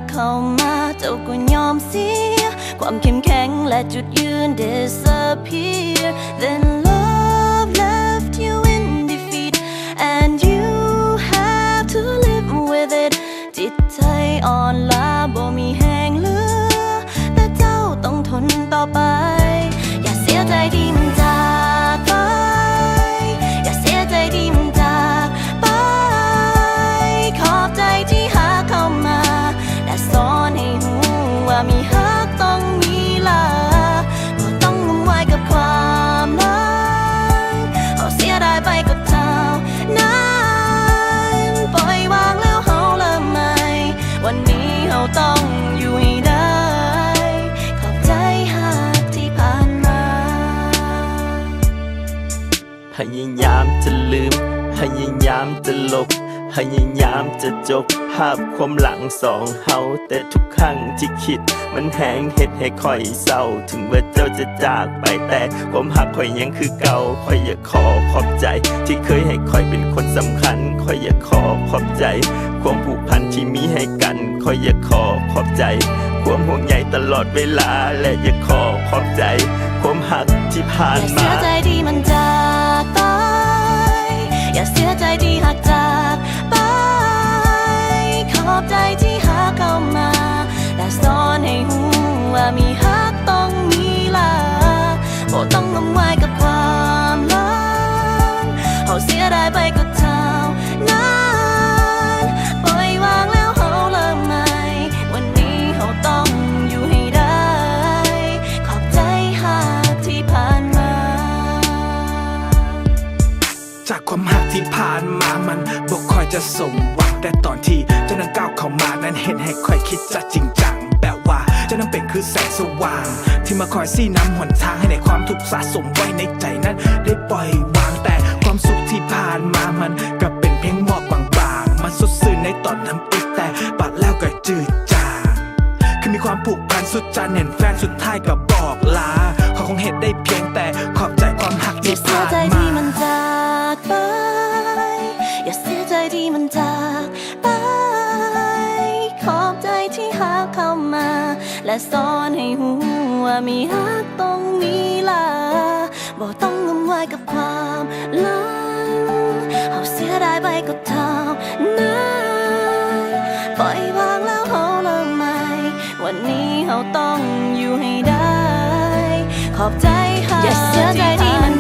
ເຂົ້າມາ ເຈົ້າກໍຍອມເສຍ ຄວາມເຂັ້ມແຂງ ແລະ ຈຸດຢືນ disappear. Then love left you in defeat, and you have to live with it. ຈິດໃຈອ່ອນລ້າ ບໍ່ມີແຮງເຫຼືອ ແຕ່ເຈົ້າຕ້ອງທົນຕໍ່ໄປ. ຢ່າເສຍໃຈທີ່ມັນຈາກໄປ ຢ່າເສຍໃຈທີ່ມັນຈາກໄປ. ຂອບໃຈທີ່ຫາກເຂົ້າມາ ແລະ ສອນໃຫ້ຮູ້ວ່າມີຮັກຕ້ອງມີລາ ບໍ່ຕ້ອງງມງາຍກັບຄວາມຫຼັງ ເຮົາເສຍດາຍໄປກັບເຈົ້ານັ້ນ ປ່ອຍວາງແລ້ວເຮົາເລີ່ມໃໝ່ ວັນນີ້ເຮົາຕ້ອງຢູ່ໃຫ້ໄດ້ ຂອບໃຈຮັກທີ່ຜ່ານມາ. ພະຍາຍາມຈະລືມ ພະຍາຍາມຈະລົບ ພະຍາຍາມຈະຈົບພາບຄວາມຫຼັງສອງເຮົາ ແຕ່ທຸກຄັ້ງທີ່ຄິດ ມັນແຮງເຮັດໃຫ້ຂ້ອຍເສົ້າ ເຖິງວ່າເຈົ້າຈະຈາກໄປ ແຕ່ຄວາມຮັກຂ້ອຍຍັງຄືເກົ່າ. ຂ້ອຍຢາກຂໍຂອບໃຈ ທີ່ເຄີຍໃຫ້ຂ້ອຍເປັນຄົນສຳຄັນ. ຂ້ອຍຢາກຂໍຂອບໃຈ ຄວາມຜູກພັນທີ່ມີໃຫ້ກັນ. ຂ້ອຍຢາກຂໍຂອບໃຈ ຄວາມຫ່ວງໃຍຕະຫຼອດເວລາ ແລະ ຢາກຂໍຂອບໃຈ ຄວາມຮັກທີ່ຜ່ານມາ. ຢ່າເສຍໃຈທີ່ມັນຈາກໄປ ຢ່າເສຍໃຈທີ່ຮັກຈາກໄປ. ຂອບໃຈທີ່ຫາກເຂົ້າມາ ແລະ ສອນໃຫ້ຮູ້ວ່າມີຮັກຕ້ອງມີລາ ບໍ່ຕ້ອງງມງາຍກັບຄວາມຫຼັງ ເຮົາເສຍດາຍໄປກັບເຈົ້ານັ້ນ ປ່ອຍວາງແລ້ວເຮົາເລີ່ມໃໝ່ ວັນນີ້ເຮົາຕ້ອງຢູ່ໃຫ້ໄດ້ ຂອບໃຈຮັກທີ່ຜ່ານມາ. ຈາກຄວາມຮັກທີ່ຜ່ານມາ ມັນບໍ່ຄ່ອຍຈະສົມຫວັງ ແຕ່ຕອນທີ່ເຈົ້ານັ້ນກ້າວເຂົ້າມາ ນັ້ນເຮັດໃຫ້ຂ້ອຍຄິດຈະຈິງຈັງ ແບບວ່າເຈົ້ານັ້ນເປັນຄືແສງສະຫວ່າງ ທີ່ມາຄອຍຊີ້ນຳຫົນທາງ ໃຫ້ໃນຄວາມທຸກສະສົມໄວ້ໃນໃຈນັ້ນໄດ້ປ່ອຍວາງ. ແຕ່ຄວາມສຸກທີ່ຜ່ານມາ ມັນກໍເປັນພຽງໝອກບາງໆ ມັນສົດຊື່ນໃນຕອນທຳອິດ ແຕ່ບາດແລ້ວກໍຈືດຈາງ. ເຄີຍມີຄວາມຜູກພັນສຸດຈະແໜ້ນແຟ້ນ ສຸດທ້າຍກໍບອກລາ ຂ້ອຍຄົງເຮັດໄດ້ພຽງແຕ່ຂອບໃຈຄວາມຮັກທີ່ຜ່ານມາ. ຢ່າເສຍໃຈທີ່ມັນຈາກໄປ ຢ່າເສຍໃຈທີ່ມັນຈາກໄປ. ຂອບໃຈທີ່ຫາກເຂົ້າມາ ແລະ ສອນໃຫ້ຮູ້ວ່າມີຮັກຕ້ອງມີລາ ບໍ່ຕ້ອງງມງາຍກັບຄວາມຫຼັງ ເຮົາເສຍດາຍໄປກໍເທົ່ານັ້ນ ປ່ອຍວາງແລ້ວເຮົາເລີ່ມໃໝ່ ວັນນີ້ເຮົາຕ້ອງຢູ່ໃຫ້ໄດ້ ຂອບໃຈຫາກ ຢ່າເສຍໃຈທີ່ມັນ